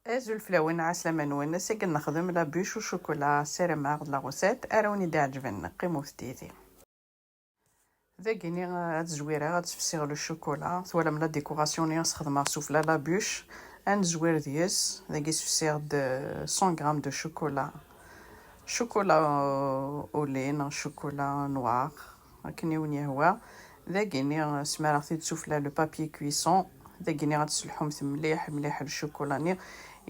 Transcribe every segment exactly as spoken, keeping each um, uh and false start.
Azul fell-awen, ɛeslama-nwen. Ass-agi nexdem la bûche au chocolat. Ssarameɣ d la recette ara wen-d-iɛeǧben. Qqimet yid-i. Dagini ad zwireɣ, ad sfessiɣ le chocolat. Twalam la décoration-nni i s-xedmeɣ sufella la bûche. Ad nezwir deg-s. Dagi sfessiɣ-d cent grammes de chocolat. Chocolat au lait neɣ chocolat noir, akken i wen-yehwa. Dagini smareɣ-t-id sufella le papier cuisson. Dagini ad tesselḥumt mliḥ mliḥ le chocolat-nni.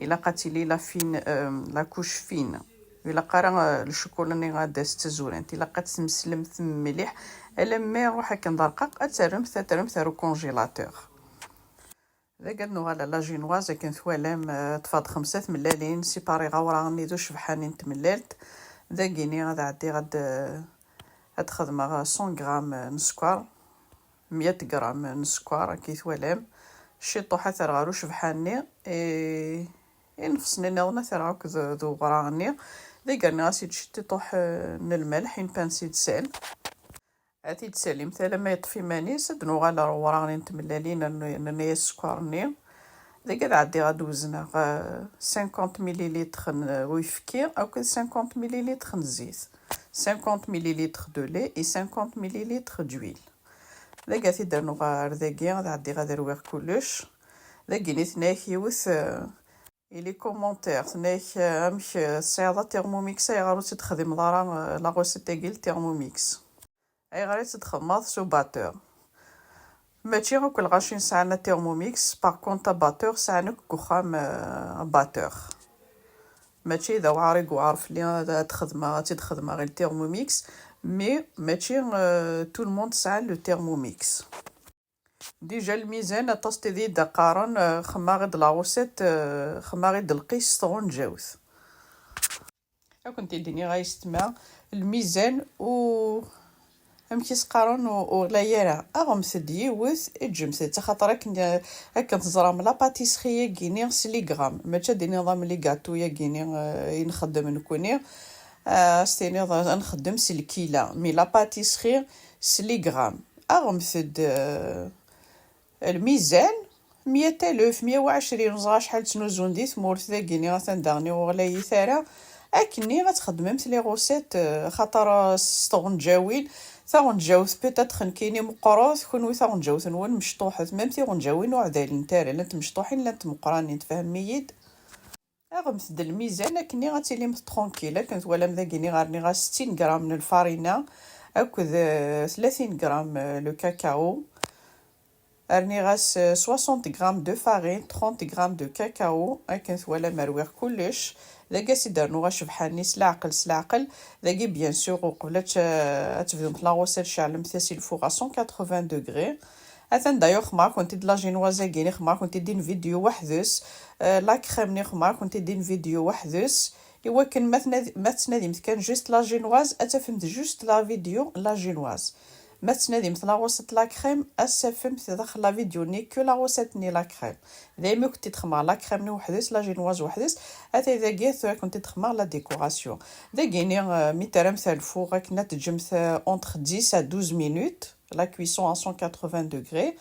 Ilaq ad tili la fine, euh, la couche fine. Ur ilaq ara, euh, le chocolat-nni ad d-tas d tazurant. Ilaq ad tmeslemt mliḥ. Alamma iruḥ akken d arqaq, ad terremt, ad terremt ar ucongélateur. Dagi ad nuɣal à la génoise, akken twalam, euh, ṭṭfeɣ-d xemsa tmellalin, sipariɣ awraɣ-nni d ucebḥan-nni n tmellalt. Dagini ad ɛeddiɣ ad, euh, ad xedmeɣ cent grammes n sskeṛ, meyya gram n sskeṛ, akka i twalam. Ciṭuḥ ad t-rreɣ ɣer ucebḥan-nni, i, inefsen-nniḍen ad t-rreɣ akked d uwraɣ-nni. Dagi rniɣ-as-id ciṭuḥ, eh, n lmelḥ, une pincée de sel. Ad t-id-talimt alamma yeṭṭef iman-is, ad d-nuɣal ɣer uwraɣ-nni n tmellalin, nernu-, nerna-yas sskeṛ-nni. Dagi ad ɛeddiɣ ad d-wezneɣ, eh, cinquante millilitres n uyefki akked cinquante millilitres n zzit. Cinquante millilitres de lait et cinquante millilitres d'huile. Dagi ad t-id-rnuɣ ɣer dagi, ad ɛeddiɣ ad rwiɣ kullec. Dagi nitni ak yiwet, eh, i les commentaires, tenna-ak, eh, amek, eh, tesɛiḍ a Thermomix, ayɣer ur tt-id-texdimeḍ ara, eh, la recette-agi n Thermomix? Ayɣer i tt-id-txedmeḍ s ubatteur? Mačči akk lɣaci sɛan a Thermomix, par contre abatteur sɛan akk deg uxxam, eh, abatteur. Mačči d awɛar i yewɛer fell-i ad, ad xedmeɣ, ad tt-id-xedmeɣ i le Thermomix, mais mačči, euh, tout le monde sɛa le Thermomix. Déjà lmizan, aṭas tid i d-qqaren, euh, xemmeɣ-d la recette, euh, xemmeɣ-d lqis s tɣenǧawt. Ad kent-id-iniɣ a yessetma, lmizan u amek i s-qqaren, ur, ur ɣlay ara. Aɣemt-d yiwet, ǧǧemt-tt, axaṭer akken, akken teẓram la pâtisserie-agi-ni s les grammes. Mačči ad d-tiniḍ am les gâteaux-agi-ni, eh, i nxeddem nekkni. Eh, ad s-tiniḍ ad nxeddem s lkila. Mais la pâtisserie s les grammes. Aɣemt-d, eh, lmizan, meyya alef, meyya u ɛecrin, ẓer acḥal ttnuzun di tmurt dagini, atan daɣen ur ɣlayit ara. Akkenni ad txeddmemt les recettes, eh, xaṭer, eh, s tɣenǧawin, taɣenǧawt peut-être nekkini meqqret, kunwi taɣenǧawt-nwen mecṭuḥet, même tiɣenǧawin ur ɛdalent ara, llant mecṭuḥin, llant meqqranin, tfehmem-iyi-d? Aɣemt-d lmizan akkenni ad tilimt tranquille. Akken twalam dagini rniɣ-as settin grammes n lfarina akked, eh, tlatin grammes, eh, le cacao. Rniɣ-as, eh, soixante grammes de farine, trente grammes de cacao. Akken twalam rwiɣ kullec. Dagi ad s-id-rnuɣ acebḥan-nni s leɛqel, s leɛqel. Dagi, bien sûr, uqbel ad t-, ad tebdumt la recette, ceɛlemt-as i lfuṛ à cent quatre-vingts degrés. Atan d'ailleurs xemmeɣ-akent-id la génoise-agi-ni, xemmeɣ-akent-id une vidéo weḥd-s. Eh, la crème-nni xemmeɣ-akent-id une vidéo weḥd-s. Iwakken ma tnad-, ma tettnadimt kan juste la génoise, ad tafemt juste la vidéo la génoise. Ma tettnadimt la recette la crème, ad tafemt daxel la vidéo-nni que la recette-nni la crème. Daymi i kent-id-xemmeɣ la crème-nni weḥd-s, la génoise weḥd-s, atay dagi tura i kent-id-xemmeɣ la décoration. Dagini, eh, mi terramt ar lfuṛ akken ad teǧǧemt, eh, entre dix à douze minutes, la cuisson à cent quatre-vingts degrés.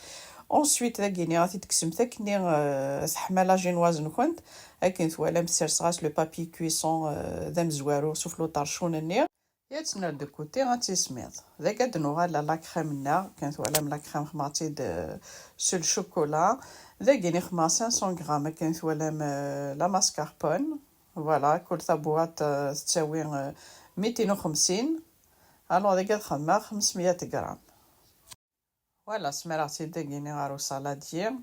Ensuite, dagini ad t-id-tekksemt akkenni, eh, teḥma la génoise-nkent. Akken twalam, serseɣ-as le papier cuisson, eh, d amezwaru sufella uṭercun-nni. Ad tt-nerr de côté, ad tismiḍ. Dagi ad nuɣal la crème-nneɣ. Akken twalam la crème xemmeɣ-tt-id, eh, s le chocolat. Dagini xemmeɣ cinq cents grammes, akken twalam, eh, la mascarpone. Voilà, kul tabwaṭ, eh, tettawi, eh, mitin u xemsin. Alors dagi ad xemmeɣ xemsmeyya grammes. Voilà, smareɣ-tt-id dagini ɣer usaladier.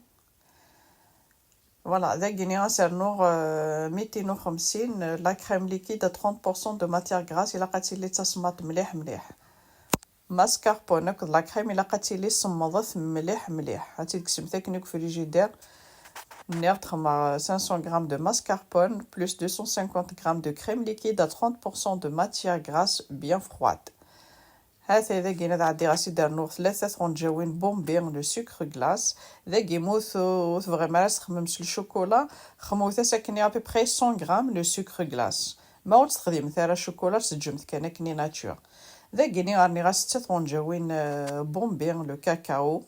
Voilà, dagini ad s-rnuɣ, euh, mitin u xemsin, euh, la crème liquide à trente pour cent de matière grasse, ilaq ad tili d tasemmaḍt mliḥ mliḥ. Mascarpone akked la crème ilaq ad tili semmḍet mliḥ mliḥ. Ad tt-id-tekksemt akken deg frigidaire. Nniɣ-d xemmeɣ cinq cents grammes de mascarpone plus deux cent cinquante grammes de crème liquide à trente pour cent de matière grasse bien froide. Ha-t-a dagini ad ɛeddiɣ ad s-id-rnuɣ tlata tɣenǧawin Bombay le sucre glace. Dagi ma ur t-, ur tebɣim ara ad s-txemmem s le chocolat, xemmut-as akken à peu près cent grammes le sucre glace. Ma ur tt-texdimemt ara chocolat, teǧǧemt kan akken i nature. Dagini rniɣ-as setta tɣenǧawin, euh, Bombay le cacao.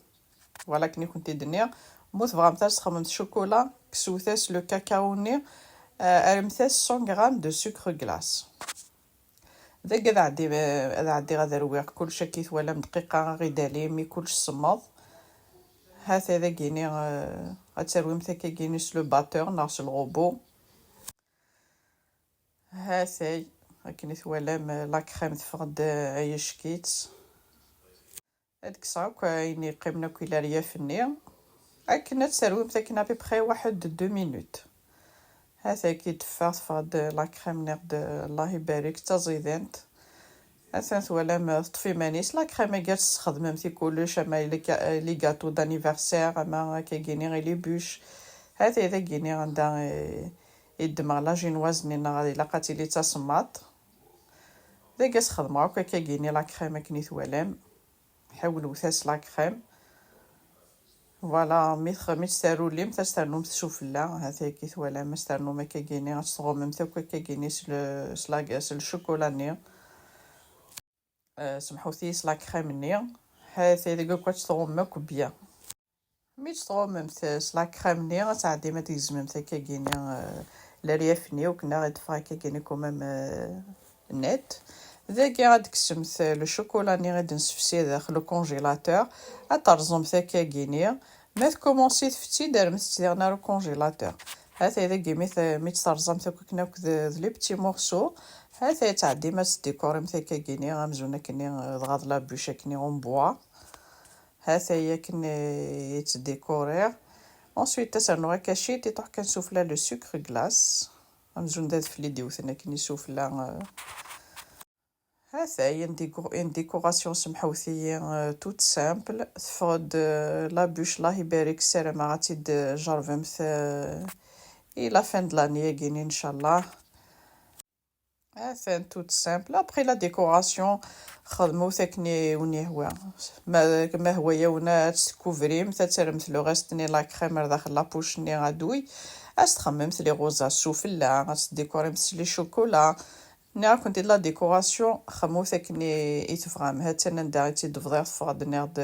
Voilà akken i kent-id-nniɣ. Mu tebɣamt ad txedmemt ccukula, ksewt-as le cacao-nni, euh, rremt-as cent grammes de sucre glace. Dagi ad ɛeddi, ad ɛeddiɣ ad rwiɣ kullec. Akka i twalam dqiqa ad ɣ-id-ali mi kullec semmeḍ. Hata dagini, euh, ad terwimt akkagini s le batteur neɣ s le robot. Hatay, akken i twalam, euh, la crème teffeɣ-d, euh, ay icek-itt. Ad kkseɣ akk ayen yeqqimen akk i leryaf-nni. Akken ad terwimt akken à peu près waḥed de deux minutes. Hataki teffeɣ, teffeɣ-d la crème-nni-ɣ-d, Allah ibarek, d taẓidant. Atan twalam, teṭṭef iman-is. La crème-agi ad tessexdmemt i kullec, ama i les ga-, les gâteaux d'anniversaire, ama akkagini i les bûches. Hatay dagini anda i, i ddmeɣ la génoise-nni-nneɣ, ilaq ad tili d tasemmaḍt. Dagi ad sxedmeɣ akk akkagini la crème akken i twalam. Ḥawlewt-as la crème. Voilà, mi tx-, mi tt-terrulimt, ad s-ternumt sufella. Hataki twalam, ad s-ternum akkagini, ad s-tɣummemt akk akkagini s le, s la, s le chocolat-nni. Euh, semḥut-iyi s la crème-nni. Hatay dagi akk ad tt-tɣummem akk bien. Mi tt-tɣummemt s la crème-nni, ad tɛeddim ad tgezmemt akkagini, euh, leryaf-nni, akken ad ɣ-iṭṭef akkagini quand même, euh, net. Dagi ad d-tekksemt le chocolat-nni i d-nessefsi daxel le congélateur, ad terẓemt akkagini. Ma tkumunsi tfetti, rremt-tt diɣen ar le congélateur. Hatay dagi mi t-, mi tt-terẓamt akk akken akk d, d les petits morceaux, hatay ad tɛeddim ad tt-tdikurimt akkagini, amzun akkenni, euh, dɣa d la bûche akkenni en bois. Hatay akken i tt-décoriɣ. Ensuite, ad s-rnuɣ akka ciṭ, iṭuḥ kan sufella le sucre glace. Amzun d adfel i d-iwten akken i sufella, euh. Hatay, une déco-, une décoration, semḥewt-iyi, euh, toute simple. Teffeɣ-d, euh, la bûche, Allah ibarek, ssarameɣ ad tt-id-tjerrbemt, euh, i la fin de l'année-agi, inchallah. Atan toute simple. Après la décoration, xedmut akken i wen-yehwa. Ma, ma hwa-yawen ad tt-tkuvrimt, ad terremt le reste-nni la crème ar daxel la poche-nni aduy. Ad s-txemmemt les rosas sufella, ad s-tdikurimt s les chocolats. Nniɣ-akent-id la décoration, xemmemt akken i, i tebɣam. Hattan anda i tt-id-bḍiɣ teffeɣ-d, nniɣ-d,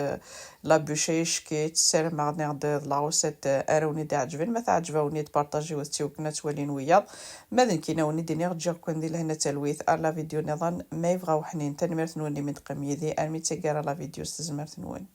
la bûche ay icek-itt, ssarameɣ nniɣ-d d la recette ara wen-id-iɛeǧben. Ma teɛǧeb-awen-id, partagiwet-tt i wakken ad twalin wiyaḍ. Ma d nekkini a wen-id-iniɣ, ǧǧiɣ-ken di lehna d talwit ar la vidéo nniḍen ma yebɣa uḥnin. Tanemmirt-nwen imi d-teqqim yid-i armi d taggara la vidéo s tezmert-nwen.